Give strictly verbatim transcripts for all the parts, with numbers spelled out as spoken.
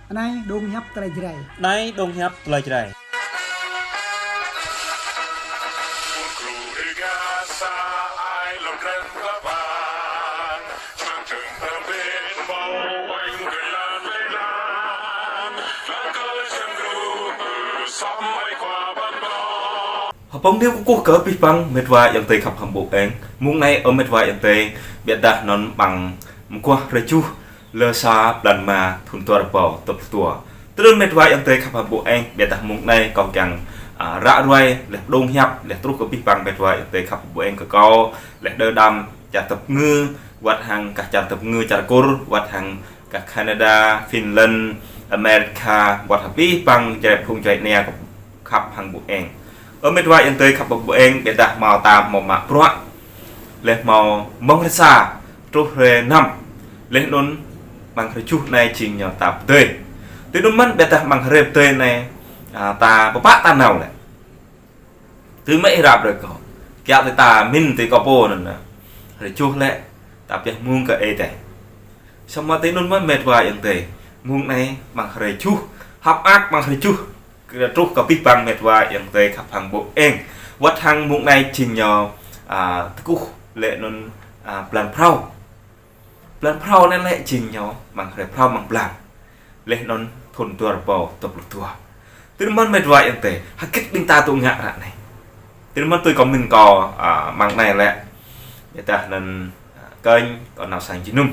Anai dong hiăp tơlơi Jrai. Anai dong hiăp tơlơi Jrai. Hơpong niu kơkuh kơ abih bang met wa ayŏng adơi khăp hăng ƀô eng. Mông anai ơ met wa ayŏng adơi, biă dah anŭn ƀăng mơguah hrơi tơjuh, lơ sa blan rơma thŭn dua rơbâo dua pluh dua. Tơdơi met wa ayŏng adơi khăp hăng ƀô eng, biă dah mông anai kâo kiăng, a, ră ruai, laih dong hiăp, laih truh kơ abih bang met wa ayŏng adơi khăp hăng ƀô eng kơ kâo, laih đơ đam čar tơpơngư, wơ̆t hăng gah čar tơpơngư čar Kur, wơ̆t hăng gah Canada, Finland, America, wơ̆t hăng abih bang Jrai phung djuai ania khăp hăng ƀô eng. Ơ met wa ayŏng adơi khăp hăng ƀô eng, biă dah hmâo ta hmâo mă bruă. Laih hmâo mơ̆ng hrơi sa truh hrơi năm. Laih anŭn ƀăng hrơi tơjuh anai jing ñu ta pơdơi. Tui anŭn mơ̆n biă dah ƀăng hrơi pơdơi anai, a, ta pơpă ta nao lĕ. Tui mơ̆ ih ră brơi kâo. Kiăo tui ta min tui kâo pô anŭn. Hrơi tơjuh lĕ ta pioh mông kơ Ơi Adai. Samơ̆ tui anŭn mơ̆n met wa ayŏng adơi. Mông anai ƀăng hrơi tơjuh. Hăp ăk ƀăng hrơi tơjuh. Kơ truh kơ abih bang met wa ayŏng adơi khăp hăng ƀô eng. Wơ̆t hăng mông anai jing ñu, a, tơkuh lĕ anŭn, a, blan phrâo. Blan phrâo anai lĕ jing ñu ƀăng hrơi phrâo mơ̆ng blan. Laih anŭn thŭn dua rơbâo dua pluh dua. Tui anŭn mơ̆n met wa ayŏng adơi, hơgĕt ƀing ta tŭ ngă ră anai. Tui anŭn mơ̆n tui kâo min kâo, a, mơ̆ng anai lĕ. Biă dah anŭn, a, kơnh kâo nao sang jơnum.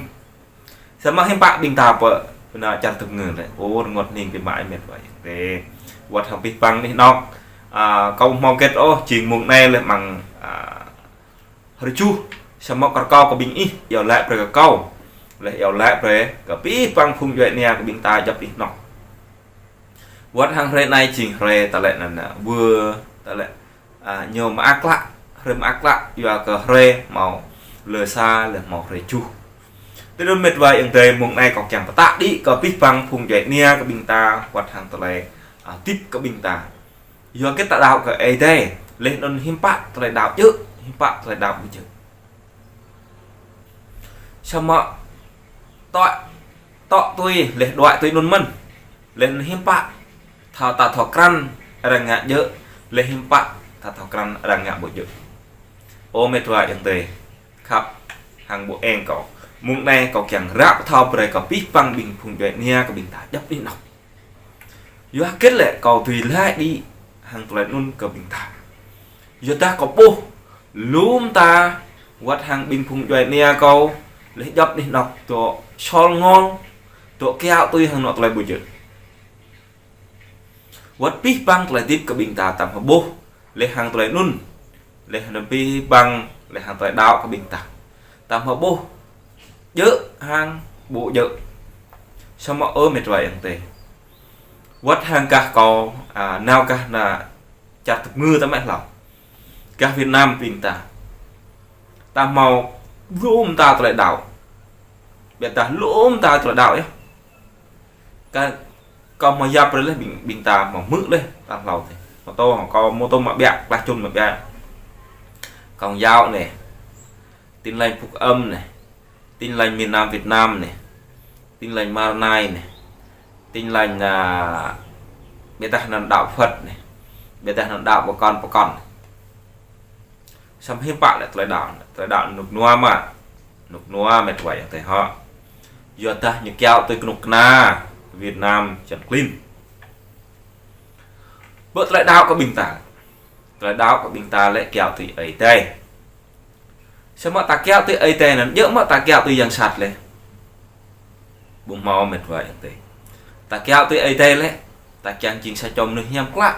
Samơ̆ hiư̆m pă ƀing ta pơ, pơ anai čar tơpơngư lĕ. Ơ, rơngot hning biă mă met wa ayŏng adơi. Wơ̆t hăng abih bang anih anŏ. A, kâo hmâo hơgĕt ôh, jing mông anai lĕ ƀăng, a, hrơi tơjuh. Samơ̆ kơ kâo kơ ƀing ih, iâu laĭ brơi kơ kâo. Laih iâu laĭ brơi kơ abih bang phung djuai ania kơ ƀing ta djŏp anih anŏ. Wơ̆t hăng hrơi anai jing hrơi tơlơi anŭn, a, wơ̆t tơlơi, a, ñu mơak klă, hrơi mơak klă, yua kơ hrơi hmâo lơ sa, laih hmâo hrơi tơjuh. Tui anŭn met wa ayŏng adơi mông anai kâo kiăng pơtă đĭ kơ abih bang phung djuai ania kơ ƀing ta, wơ̆t hăng tơlơi, a, hơdip kơ ƀing ta. Yua hơgĕt ta đaŏ kơ Ơi Adai, laih anŭn hiư̆m pă tơlơi đaŏ djơ̆, hiư̆m pă tơlơi đaŏ ƀu djơ̆. Samơ̆ tŏ, tŏ tui, laih đuaĭ tui anŭn mơ̆n. Laih anŭn hiư̆m pă, thâo ta thâo krăn arăng ngă djơ̆, laih hiư̆m pă ta thâo krăn arăng ngă ƀu djơ̆. Ơ met wa ayŏng adơi khăp hăng ƀô eng kâo. Mông anai kâo kiăng ră pơthâo brơi kơ abih bang ƀing phung djuai ania kơ ƀing ta djŏp anih anŏ. Yua hơgĕt lĕ kâo dưi laĭ đĭ hăng tơlơi anŭn kơ ƀing ta. Yua dah kâo ƀuh lŏm ta wơ̆t hăng ƀing phung djuai ania kâo laih djŏp anih anŏ dŏ sol ngŏng, dŏ kiăo tui hăng anŏ tơlơi ƀu djơ̆. Wơ̆t abih bang tơlơi hơdip kơ ƀing ta ta hmâo ƀuh laih hăng tơlơi anŭn. Laih anŭn abih bang, laih hăng tơlơi đaŏ kơ ƀing ta. Ta hmâo ƀuh djơ̆ hăng ƀu djơ̆. Samơ̆ ơ met wa ayŏng adơi. Wơ̆t hăng gah kâo, a, nao gah anai čar tơpơngư ta mơ̆ hlâo. Gah Việt Nam ƀing ta. Ta hmâo lŏm ta tơlơi đaŏ. Biă dah lŏm ta tơlơi đaŏ yơh. Kâo, kâo hmâo yap brơi laih ƀing, ƀing ta hmâo hmư̆ laih, ta hlâo tih. Hmâo tô, kâo hmâo tô mă biă, klah čun mă biă. Công giáo anai. Tin Lành Phúc Âm anai. Tin Lành miền Nam Việt Nam anai. Tin Lành Maronite anai. Tin Lành, a, biă dah anŭn đạo Phật anai. Biă dah anŭn đạo pơkŏn pơkŏn. Samơ̆ hiư̆m pă lĕ tơlơi đaŏ, tơlơi đaŏ rơnŭk rơnua mơ̆. Rơnŭk rơnua met wa ayŏng adơi hŏ. Yua dah ñu kiăo tui kơnuk kơna Việt Nam čang klin. Ƀơi tơlơi đaŏ kơ ƀing ta. Tơlơi đaŏ kơ ƀing ta lĕ kiăo tui Ơi Adai. Samơ̆ ta kiăo tui Ơi Adai anŭn, djơ̆ mơ̆ ta kiăo tui yang sat lĕ. Ƀu hmâo met wa ayŏng adơi. Ta kiăo tui Ơi Adai lĕ, ta kiăng jing sa čô mơnuih hiam klă.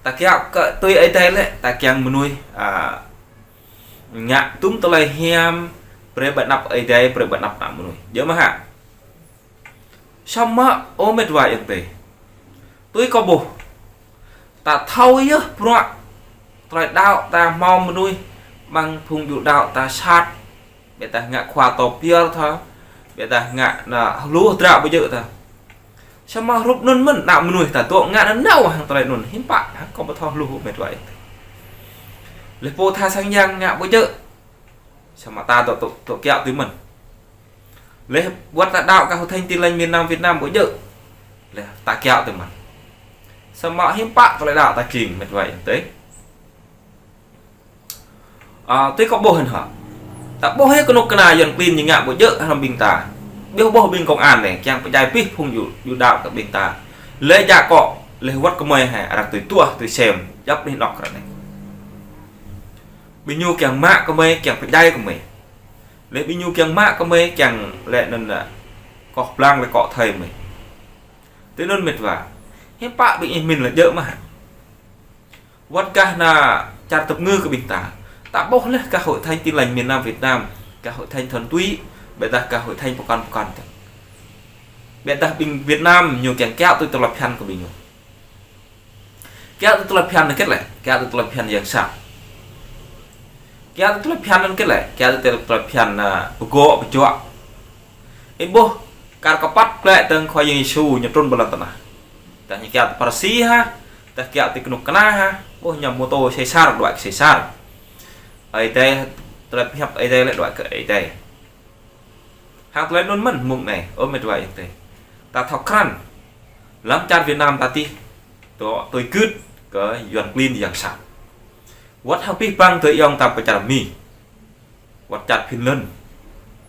Ta kiăo kơ tui Ơi Adai lĕ, ta kiăng mơnuih, a, ngă tum tơlơi hiam, brơi ƀơi anăp Ơi Adai, brơi ƀơi anăp ană mơnuih. Djơ̆ mơ̆ hă? Samơ̆ ơ met wa ayŏng adơi. Tui kâo ƀuh. Ta thâo yơh bruă. Tơlơi đaŏ ta hmâo mơnuih. Ƀăng phung djru đaŏ ta sat. Biă dah ngă khua tô pơyơr tha. Biă dah ngă ană hluh hơdră ƀu djơ̆ tha. Samơ̆ hrup anŭn mơ̆n ană mơnuih ta dŏ ngă nanao hăng tơlơi anŭn. Hiư̆m pă hăng kâo ƀu thâo hluh met wa ayŏng adơi. Laih pô tha sang yang ngă ƀu djơ̆. Samơ̆ ta dŏ, dŏ, dŏ kiăo tui mơ̆n. Laih wơ̆t ta đaŏ kơ Hội Thánh Tin Lành miền Nam Việt Nam ƀu djơ̆. Lĕ ta kiaŏ tui mơ̆n. Samơ̆ hiư̆m pă tơlơi đaŏ ta jing mĕt wa ayŏng adơi. A, tui kâo ƀuh hĭn hă. Ta ƀuh hĭ kơnuk kơna Yuan klin ñu ngă ƀu djơ̆ hrŏm ƀing ta. Ƀiă ƀuh ƀing công an anai, kiăng pơdjai abih phung djru, djru đaŏ kơ ƀing ta. Lĕ jak kŏ, lĕ wơ̆t kơmơi hă, arăng tui tuah, tui sem, djŏp anih anŏ ră anai. Ƀing ñu kiăng mă kơmơi, kiăng pơdjai kơmơi. Lĕ ƀing ñu kiăng mă kơmơi, kiăng lĕ anŭn lĕ kŏh blang lĕ kŏ thơi mơi. Tui anŭn mĕt wa. Hiư̆m pă ƀing ih min lĕ djơ̆ mơ̆ hă. Wơ̆t gah ană čar tơpơngư kơ ƀing ta. Ta ƀuh lĕ gah Hội thánh Tin lành miền Nam Việt Nam, gah Hội thánh thuần túy, ƀiădah gah Hội thánh pơkŏn pơkŏn tơ. Ƀiădah ƀing Việt Nam ñu kiăng kiaŏ tui tơlơi phiăn kơ ƀing ñu. Kiaŏ tui tơlơi phiăn anŭn hơget lĕ, kiaŏ tui tơlơi phiăn yang sat. Kiaŏ tui tơlơi phiăn anŭn hơget lĕ, kiaŏ tui tơlơi phiăn, a, pơgŏ pơjuă. Ih ƀuh, kar kơpăt klĕ tơ̆ng Khua Yang Yêsu ñu trŭn ƀơi lŏn tơnah. Tơdah ñu kiaŏ tui Pharisi hă, tơdah kiaŏ tui kơnuk kơna hă, ƀuh ñu mơtô Sêsar đuaĭ kơ Sêsar. Ơi Adai, tơlơi pơhiăp Ơi Adai lĕ đuaĭ kơ Ơi Adai. Hăng tơlơi anŭn mơ̆n mông anai, ơ mĕt wa ayŏng adơi. Ta thâo krăn, lăm čar Việt Nam ta tih, tui, tui gưt kơ Yuan klin yang sat. Wơ̆t hăng pih păng tui ayŏng ta pơ čar Mi. Wơ̆t čar Finland,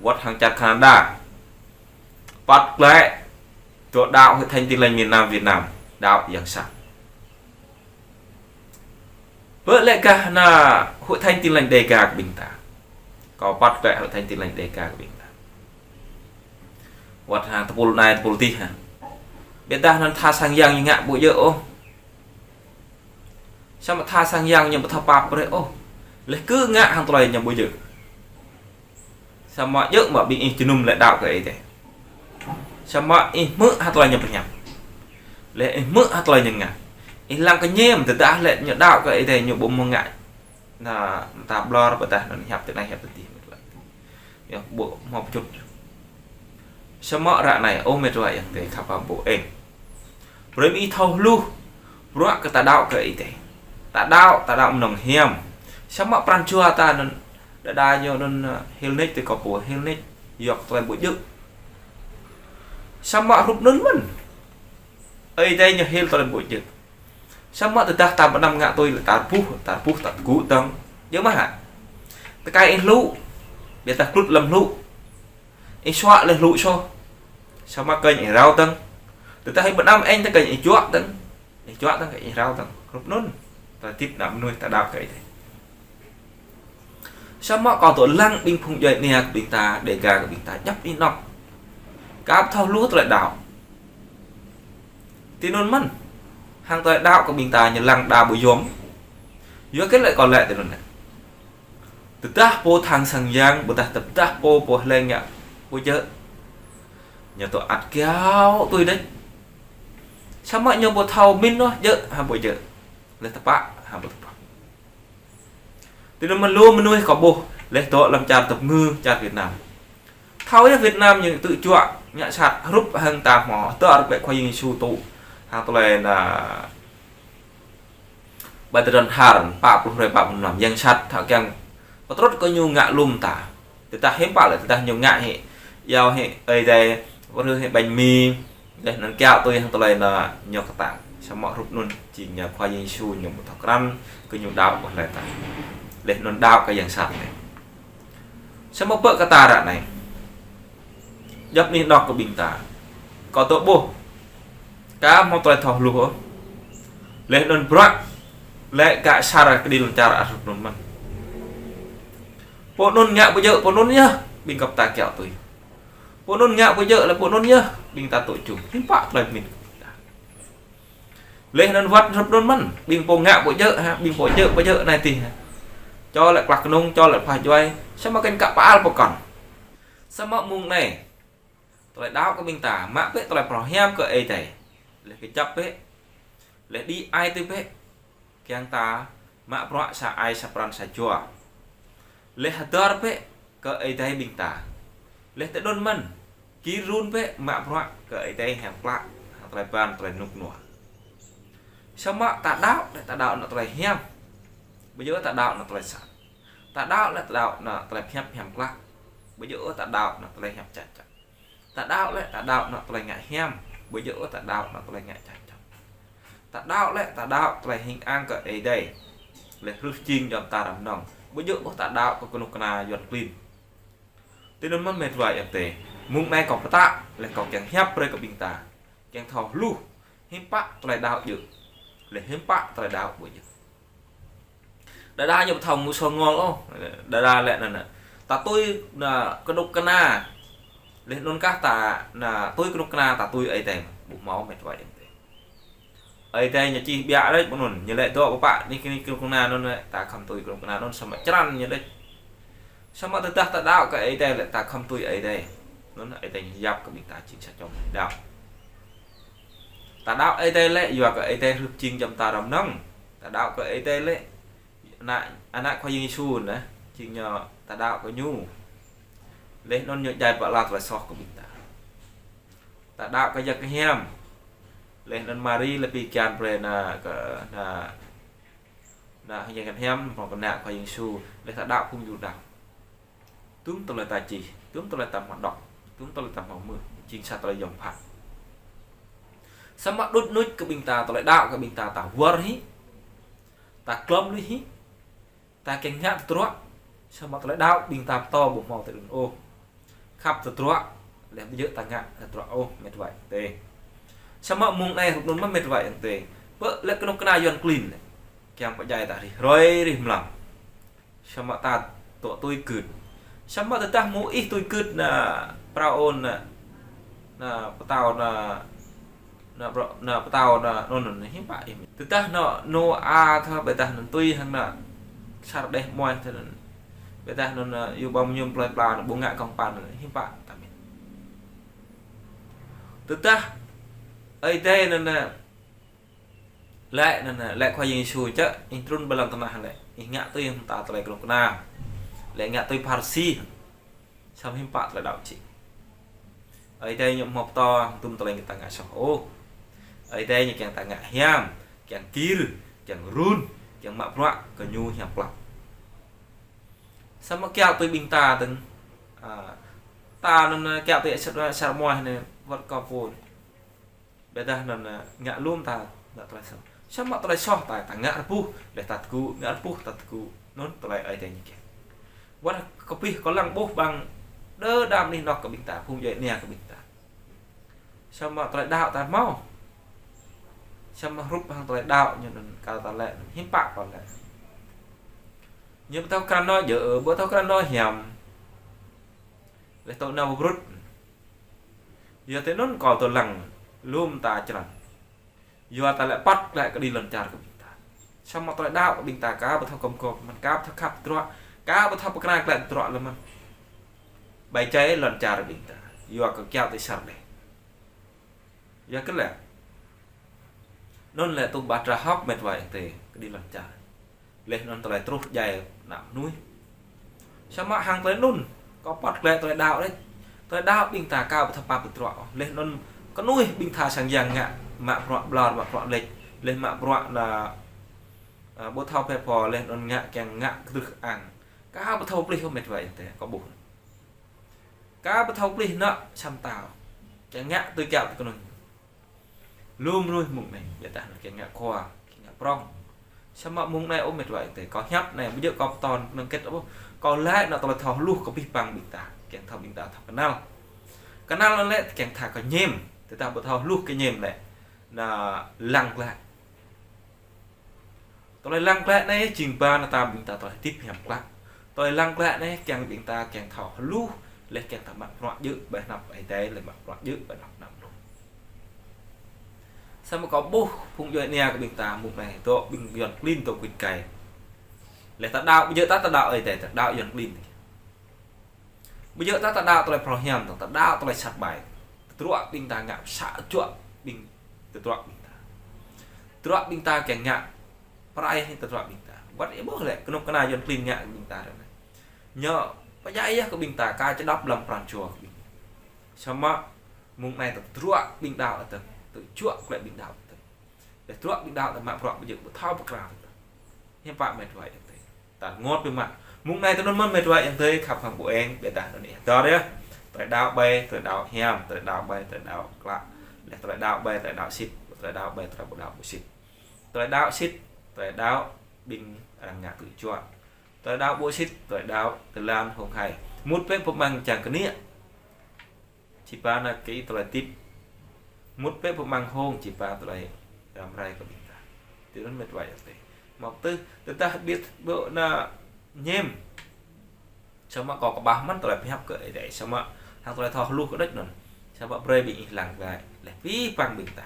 wơ̆t hăng čar Canada. Păt klĕ, tui đaŏ Hội thánh Tin lành miền Nam Việt Nam, đaŏ yang sat. Ƀơi lĕ gah ană Hội thánh Tin lành Đêga kơ ƀing ta. Kâo păt klĕ Hội thánh Tin lành Đêga kơ ƀing ta. Wơ̆t hăng tơpul anai tơpul adih hă. Ƀiădah anŭn tha sang yang ñu ngă ƀu djơ̆ ôh. Samơ̆ tha sang yang ñu ƀu thâo pap brơi ôh. Lĕ kơ ngă hăng tơlơi ñu ƀu djơ̆. Samơ̆ djơ̆ mơ̆ ƀing ih jơnum lĕ đaŏ kơ Ơi Adai. Samơ̆ ih hmư̆ hă tơlơi ñu pơhiăp. Lĕ ih hmư̆ hă tơlơi ñu ngă. Ih lăng kơñăm tơdah lĕ ñu đaŏ kơ Ơi Adai ñu ƀu hmâo ngă. Ană ta ƀlŏr ƀôdah anŭn hiăp tui anai hiăp tui adih. Yơh, ƀu hmâo pơčut. Samơ̆ ră anai, ơ mĕt wa ayŏng adơi khăp hăng ƀu eng. Brơi ƀing ih thâo hluh, bruă kơ ta đaŏ kơ Ơi Adai. Ta đaŏ, ta đaŏ mơnơ̆ng hiam. Samơ̆ pran jua ta anŭn, đơđa ñu anŭn, ơ, hil nik tui kâo pô, hil nik, yua kơ tơlơi ƀu djơ̆. Samơ̆ hrup anŭn mơ̆n. Ơi Adai ñu hil tơlơi ƀu djơ̆. Samơ̆ tơdah ta mơnam ngă tui lĕ ta rơbuh, ta rơbuh ta tơgŭ dơ̆ng. Djơ̆ mơ̆ hă. Tơkai ih hlŭ, ƀiădah glŭt lăm hlŭ. Ih suă lĕ hlŭ soh. Samơ̆ kơnh ih rao dơ̆ng. Tơdah ih mơnam eng tơ kơnh ih juă dơ̆ng. Ih juă dơ̆ng kơnh ih rao dơ̆ng. Hrup anŭn. Ta hơdip ană mơnuih ta đaŏ kơ Ơi Adai. Samơ̆ kâo tŭ lăng ƀing phung djuai ania kơ ƀing ta, Đêga kơ ƀing ta, djŏp anih anŏ. Kâo ƀu thâo hluh tơlơi đaŏ. Tui anŭn mơ̆n. Hăng tơlơi đaŏ kơ ƀing ta ñu lăng đa ƀu yom. Yua hơget lĕ kâo lĕ tui anŭn lĕ. Tơdah pô tha sang yang, ƀôdah tơdah pô pô hlơi ngă ƀu djơ̆. Ñu tŭ ăt kiaŏ tui đĕč. Samơ̆ ñu ƀu thâo min ôh djơ̆ hă ƀu djơ̆. Lĕ tơpă hă ƀu tơpă. Tui anŭn mơ̆n lu mơnuih kâo ƀuh, lĕ dŏ lăm čar tơpơngư, čar Việt Nam. Thâo yơh Việt Nam ñu tŭ juă, ngă sat, hrup hăng ta hmâo, tơ arăng bĕ Khua Yang Yêsu tŭ, hăng tơlơi ană ƀơi tơdron Har, pă pluh hrơi pă pluh mlam, yang sat, thâo kiăng pơtrŭt kơ ñu ngă lŏm ta. Tơdah hiư̆m pă lĕ, tơdah ñu ngă hĭ, iâu hĭ, Ơi Adai, wơ̆t hĭ ƀañ mi, lĕ anŭn kiaŏ tui hăng tơlơi anŭn ñu kơtang. Samơ̆ hrup anŭn, jing ñu Khua Yang Yêsu ñu ƀu thâo krăn, kơ ñu đaŏ kơ hlơi ta. Lĕ anŭn đaŏ kơ yang sat anai. Samơ̆ ƀơi kơ ta ră anai. Djŏp anih anŏ kơ ƀing ta. Kâo tŭ ƀuh. Kâo hmâo tơlơi thâo hluh ôh. Lĕ anŭn bruă. Lĕ gah asar kơđi lŏn čar ăt hrup anŭn mơ̆n. Pô anŭn ngă ƀu djơ̆, pô anŭn yơh. Ƀing gơp ta kiaŏ tui. Pô anŭn ngă ƀu djơ̆, lĕ pô anŭn yơh. Ƀing ta tŭ jum. Hiư̆m pă tơlơi min. Lĕ anŭn wơ̆t hrup anŭn mơ̆n, ƀing pô ngă ƀu djơ̆ hă, ƀing pô djơ̆, pô djơ̆ anai tih hă. Čô lĕ klah kơnung, čô lĕ pha djuai, samơ̆ kơnh kă pơal pơkŏn. Samơ̆ mông anai, tơlơi đaŏ kơ ƀing ta, mă bĕ tơlơi phrâo hiam kơ Ơi Adai. Lĕ kơjăp bĕ, lĕ đĭ ai tui bĕ, kiăng ta mă bruă sa ai sa pran sa jua. Lĕ hơdơr bĕ kơ Ơi Adai ƀing ta. Lĕ tơdron mơ̆n, gir run bĕ mă bruă kơ Ơi Adai hiam klă, hăng tơlơi ƀan tơlơi rơnŭk rơnua. Samơ̆ ta đaŏ, lĕ ta đaŏ ană tơlơi hiam. Ƀu djơ̆ ta đaŏ ană tơlơi sat. Ta đaŏ lĕ ta đaŏ ană tơlơi pơhiăp hiam klă. Ƀu djơ̆ ta đaŏ ană tơlơi hiam čăt čăt. Ta đaŏ lĕ ta đaŏ ană tơlơi ngă hiam. Ƀu djơ̆ ôh ta đaŏ anŏ tơlơi ngă čang čang. Ta đaŏ lĕ, ta đaŏ tơlơi hing ang kơ Ơi Adai. Lĕ hrih jing jăm ta răm nong. Ƀu djơ̆ ôh ta đaŏ kơ kơnuk kơna Yuan klin. Tui anŭn mơ̆n met wa ayŏng adơi. Mông anai kâo pơtă, lĕ kâo kiăng hiăp brơi kơ ƀing ta. Kiăng thâo hluh, hiư̆m pă tơlơi đaŏ djơ̆. Lĕ hiư̆m pă tơlơi đaŏ ƀu djơ̆. Đơđa ñu ƀu thâo ngui sô ngol ôh. Đơđa lĕ anŭn nă. Ta tui ană kơnuk kơna. Lĕ anŭn kah ta ană tui kơnuk kơna ta tui Ơi Adai. Ƀu hmâo met wa ayŏng adơi. Ơi Adai ñu čih ƀiă đôč ƀơi anŭn. Ñu lĕ dŏ pơpă anih anih kơnuk kơna anŭn lĕ ta khŏm tui kơnuk kơna anŭn samơ̆ črăn ñu đôč. Samơ̆ tơdah ta đaŏ kơ Ơi Adai lĕ ta khŏm tui Ơi Adai. Anŭn Ơi Adai ñu yap kơ ƀing ta jing sa čô đaŏ. Ta đaŏ Ơi Adai lĕ, yua kơ Ơi Adai hrih jing jăm ta răm nong. Ta đaŏ kơ Ơi Adai lĕ, ană, ană Khua Yang Yêsu nă, jing ñu ta đaŏ kơ ñu. Lĕ anŭn ñu djai pơala tơlơi soh kơ ƀing ta. Ta đaŏ kơ Yang Hiam. Lĕ anŭn Mari lĕ pi kian brơi ană kơ ană, ană Yang Hiam, prong kơ ană Khua Yang Yêsu. Lĕ ta đaŏ phung Yuđa. Tum tơlơi ta čih, tum tơlơi ta hmâo đŏk, tum tơlơi ta hmâo hmư̆, jing sa tơlơi yom phat. Samơ̆ đŭt nuč kơ ƀing ta, tơlơi đaŏ kơ ƀing ta, ta wơr hĭ, ta klŏm lui hĭ, ta kiăng ngă tơdruă, samơ̆ tơlơi đaŏ ƀing ta pơtô ƀu hmâo tơdruă ôh. Khăp tơdruă, lĕ ƀu djơ̆ ta ngă tơdruă ôh, met wa ayŏng adơi. Samơ̆ mông anai hrup anŭn mơ̆n met wa ayŏng adơi. Pơ lĕ kơnuk kơna Yuan klin lĕ. Kiăng pơdjai ta rĭm hrơi rĭm mlam. Samơ̆ ta tŏ tui gưt. Samơ̆ tơdah mơ̆ ih tui gưt ană Pharaôn ană, ană pơtao ană, ană pro-, ană pơtao ană anŭn anŭn hiư̆m pă ih. Tơdah ană Nôa, tơdah anŭn tui hăng ană sa rơđeh mơnuih tơdah anŭn. Tơdah anŭn ană yua ƀơ̆ng mơñum plơi pla anŭn ƀu ngă kông păn anŭn hiư̆m pă ta mĭn. Tơdah Ơi Adai anŭn ană lĕ anŭn ană, lĕ Khua Yang Yêsu čă, ih trŭn ƀơi lŏn tơnah lĕ, ih ngă tui hăng ta tơlơi kơnuk kơna. Lĕ ngă tui Pharisi. Samơ̆ hiư̆m pă tơlơi đaŏ čih. Ơi Adai ñu hmâo pơtô tum tơlơi ta ngă soh ôh. Ơi Adai ñu kiăng ta ngă hiam, kiăng gir, kiăng run, kiăng mă bruă kơ ñu hiam klă. Samơ̆ kiaŏ tui ƀing ta tơ̆ng, a, ta anŭn kiaŏ tui sa, sa rơmuah anai wơ̆t kơ pô. Ƀiădah anŭn, a, ngă lŏm ta, ngă tơlơi soh. Samơ̆ tơlơi soh ta, ta ngă rơbuh, lĕ ta tơgŭ, ngă rơbuh ta tơgŭ. Anŭn tơlơi Ơi Adai ñu kiăng. Wơ̆t kơ pih kơ lăng ƀuh ƀăng đơ đam anih anŏ kơ ƀing ta, phung djuai ania kơ ƀing ta. Samơ̆ tơlơi đaŏ ta hmâo. Samơ̆ hrup hăng tơlơi đaŏ ñu anŭn kơ ta lĕ, hiư̆m pă kơ lĕ. Ñu ƀu thâo krăn anŏ djơ̆, ƀu thâo krăn anŏ hiam. Lĕ tŏ nao brŭt. Yua tui anŭn kâo tơlăng lŏm ta črăn. Yua ta lĕ păt lĕ kơđi lŏn čar kơ ƀing ta. Samơ̆ tơlơi đaŏ kơ ƀing ta ka ƀu thâo kŏm kŏm mơ̆n, ka ƀu thâo khăp tơdruă, ka ƀu thâo pơkra lĕ tơdruă lơ̆m mơ̆n. Ƀai čai lŏn čar ƀing ta. Yua kơ kiaŏ tui sa rơđeh. Yua kơ lĕ. Anŭn lĕ tŭ ƀă drah hŏk met wa ayŏng adơi kơđi lŏn čar. Lĕ anŭn tơlơi truh djai ană mơnuih. Samơ̆ hăng tơlơi anŭn, kâo păt lĕ tơlơi đaŏ lĕ. Tơlơi đaŏ ƀing ta ka ƀu thâo pap tơdruă. Lĕ anŭn kơnuih ƀing ta sang yang ngă mă bruă ƀlŏr, mă bruă lĕč. Lĕ mă bruă ană, a, ƀu thâo phe pho, lĕ anŭn ngă kiăng ngă kơdrưh ang. Ka ƀu thâo plih ôh met wa ayŏng adơi, kâo ƀuh. Ka ƀu thâo plih anŏ samơ̆ ta kiăng ngă tui kiaŏ tui kơnuih. Lŏm mơnuih mông anai, ƀiădah anŭn kiăng ngă khua, kiăng ngă prong. Samơ̆ mông anai ơ met wa ayŏng adơi, kâo hiăp anai, ƀu djơ̆ kâo pơtô năng kĕt ôh, kâo laĭ anŏ tơlơi thâo hluh kơ pih păng ƀing ta, kiăng thâo ƀing ta thâo kơnăl. Kơnăl anŭn lĕ kiăng tha kơ ñem, tơdah ƀu thâo hluh kơ ñem lĕ, anŭn lăng glaĭ. Tơlơi lăng glaĭ anai jing ba ană ta ƀing ta tơlơi hơdip hiam klă. Tơlơi lăng glaĭ anai kiăng ƀing ta kiăng thâo hluh, lĕ kiăng ta mă bruă djơ̆ ƀơi anăp Ơi Adai, lĕ mă bruă djơ̆ ƀơi anăp ană mơnuih. Samơ̆ kâo ƀuh phung djuai ania kơ ƀing ta mông anai, dŏ ƀing Yuan klin dŏ git gai. Lĕ ta đaŏ, ƀu djơ̆ ta, ta đaŏ Ơi Adai, ta đaŏ Yuan klin. Ƀu djơ̆ ta, ta đaŏ tơlơi phrâo hiam, ta đaŏ tơlơi sat ƀai. Tơdruă ƀing ta ngă sa čuă ƀing tơdruă ƀing ta. Tơdruă ƀing ta kiăng ngă pơrai hĭ tơdruă ƀing ta. Wơ̆t ih ƀuh lĕ, kơnuk kơna Yuan klin ngă ƀing ta ră anai. Ñu pơdjai yơh kơ ƀing ta, ka čơđăp lăm pran jua kơ ƀing. Samơ̆ mông anai tơdruă ƀing đaŏ atơ̆ng, tơdruă klĕ ƀing đaŏ atơ̆ng. Lĕ tơdruă ƀing đaŏ ta mă bruă ƀu djơ̆, ƀu thâo pơkra tơdruă. Hiư̆m pă met wa ayŏng adơi. Ta rơngot biă mă. Mông anai tui anŭn mơ̆n met wa ayŏng adơi, khăp hăng ƀu eng, ƀiădah anŭn ih hơdơr yơh. Tơlơi đaŏ ƀai, tơlơi đaŏ hiam, tơlơi đaŏ ƀai, tơlơi đaŏ klă. Lĕ tơlơi đaŏ ƀai tơlơi đaŏ sĭt, tơlơi đaŏ ƀai tơlơi ƀu đaŏ ƀu sĭt. Tơlơi đaŏ sĭt, tơlơi đaŏ ƀing arăng ngă tŭ juă. Tơlơi đaŏ ƀu sĭt, tơlơi đaŏ tơlan hông hai. Mŭt pĕ pơmăng čang kơniă. Či pă anai kơ tơlơi tip. Mŭt pĕ pơmăng hông či pă tơlơi răm rai kơ ƀing ta. Tui anŭn met wa ayŏng adơi. Mơ̆ tơdah ƀiă ƀu anai ñem. Samơ̆ kâo kơƀah mơ̆n tơlơi pơhiăp kơ Ơi Adai, samơ̆ hăng tơlơi thâo hluh kơ đôč anŭn. Samơ̆ brơi ƀing ih lăng glaĭ lĕ abih bang ƀing ta.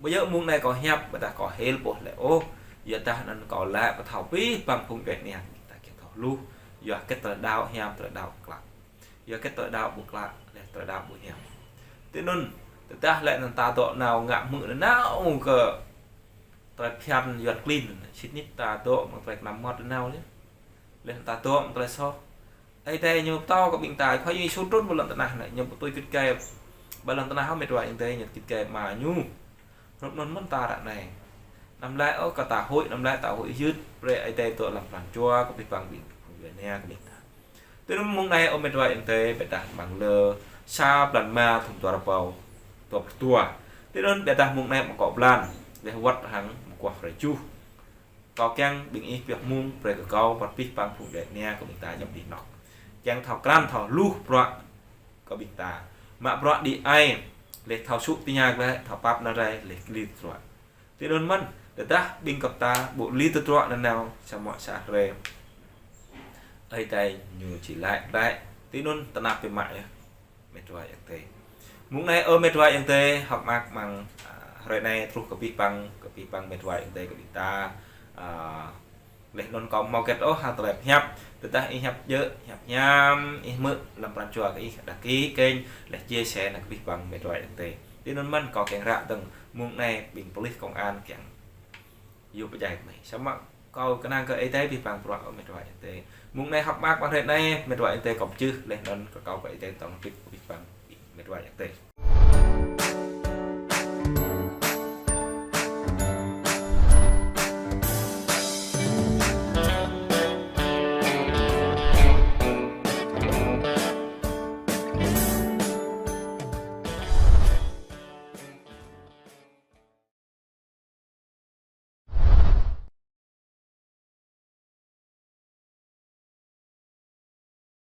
Ƀu djơ̆ mông anai kâo hiăp, ƀôdah kâo hil ƀôh lĕ ôh, yua dah anŭn kâo laĭ pơthâo abih bang phung djuai ania ƀing ta kiăng thâo hluh, yua hơget tơlơi đaŏ hiam, tơlơi đaŏ klă. Yua hơget tơlơi đaŏ ƀu klă, lĕ tơlơi đaŏ ƀu hiam. Tui anŭn, tơdah lĕ anŭn ta dŏ nao ngă hmư̆ nanao kơ tơlơi phiăn Yuan klin, sĭt nik ta dŏ mơ̆ng tơlơi kơnăm mơmŏt nanao lĕ. Lĕ ta dŏ mơ̆ng tơlơi soh. Ơi Adai ñu pơtô kơ ƀing ta, Khua Yang Yêsu trŭn ƀơi lŏn tơnah anai, ñu ƀu tui git gai ƀơi lŏn tơnah ôh met wa ayŏng adơi, ñu git gai Ama ñu. Hrup anŭn mơ̆n ta ră anai. Anăm laĭ ôh kơ ta huĭ, anăm laĭ ta huĭ hyưt, brơi Ơi Adai dŏ lăm pran jua kơ abih bang ƀing, ƀing djuai ania kơ ƀing ta. Tui anŭn mông anai ơ met wa ayŏng adơi, ƀiădah amăng lơ sa blan rơma thŭn dua rơbâo dua pluh dua. Tui anŭn ƀiădah mông anai mơ̆ng akŏ blan, lĕ wơ̆t hăng mơguah hrơi tơjuh. Kâo kiăng ƀing ih pioh mông brơi kơ kâo wơ̆t abih bang phung djuai ania kơ ƀing ta djŏp anih anŏ. Kiăng thâo krăn thâo hluh bruă kơ ƀing ta. Mă bruă đĭ ai, lĕ thâo sŭ tơña glaĭ, thâo pap nao rai, lĕ kli tơdruă. Tui anŭn mơ̆n, tơdah ƀing gơp ta ƀu kli tơdruă nanao, samơ̆ sa hrơi Ơi Adai ñu či laĭ glaĭ. Tui anŭn tơnap biă mă yơh met wa ayŏng adơi. Mông anai ơ met wa ayŏng adơi, hơ̆k mơak mơ̆ng, a, hrơi anai truh kơ abih bang, kơ abih bang met wa ayŏng adơi kơ ƀing ta. A, lĕ anŭn kâo hmâo hơget ôh hăng tơlơi pơhiăp, tơdah ih hiăp djơ̆, hiăp hiam, ih hmư̆ lăm pran jua kơ ih, đăng ký kênh, lĕ chia sẻ nao kơ abih bang met wa ayŏng adơi. Tui anŭn mơ̆n kâo kiăng ră dơ̆ng mông anai ƀing pôlis công an kiăng yua pơdjai kơ mơi. Samơ̆ kâo kơnang kơ Ơi Adai abih bang bruă ơ met wa ayŏng adơi. Mông anai hơ̆k mơak mơ̆ng hrơi anai met wa ayŏng adơi kâo pơjưh, lĕ anŭn kơ kâo kơ Ơi Adai tŏng pit kơ abih bang met wa ayŏng adơi.